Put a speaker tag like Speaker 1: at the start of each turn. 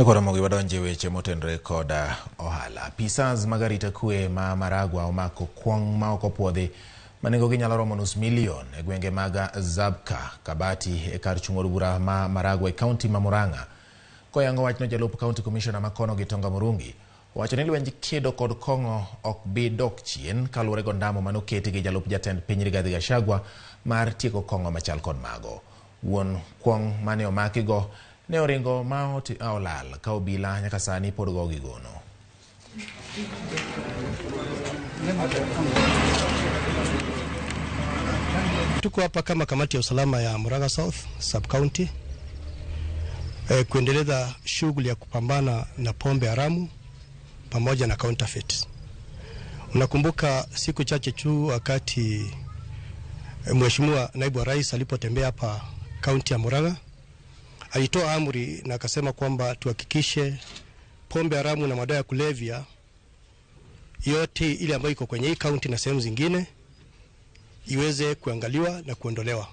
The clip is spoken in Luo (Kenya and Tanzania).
Speaker 1: Koro mogi wadonje weche motenore kod ohala. Apisas mag arita kwe ma Maragua omako kwong' ma ok opuodhi ma nengogi nyalo romo nus milion e gwenge mag Zabka, Kabati e kar chung' od bura ma Maragua e kaunti ma Murang'a. Koyango wachno, jalup county commissioner ma kono Gitonga Murungi owacho ni lwenj kedo kod kong'o ok bi dok chien kaluwore gi ondamo manoketi gi jalup jatend piny Rigathi Gachagua mar tieko kong'o machal kod mago. Wuon kwong' mane omakigo ne oringo ma olal ka obila nyaka sani pod go gi gono.
Speaker 2: Tuko hapa kama kamati ya usalama ya Murang'a South Sub County kuendeleza shughuli ya kupambana na pombe haramu pamoja na counterfeit. Unakumbuka siku chache tu wakati Mheshimiwa Naibu wa Rais alipotembea hapa kaunti ya Murang'a, alitoa amri na akasema kwamba tuhakikishe pombe haramu na madawa ya kulevya yote ile ambayo iko kwenye hii kaunti na sehemu zingine iweze kuangaliwa na kuondolewa.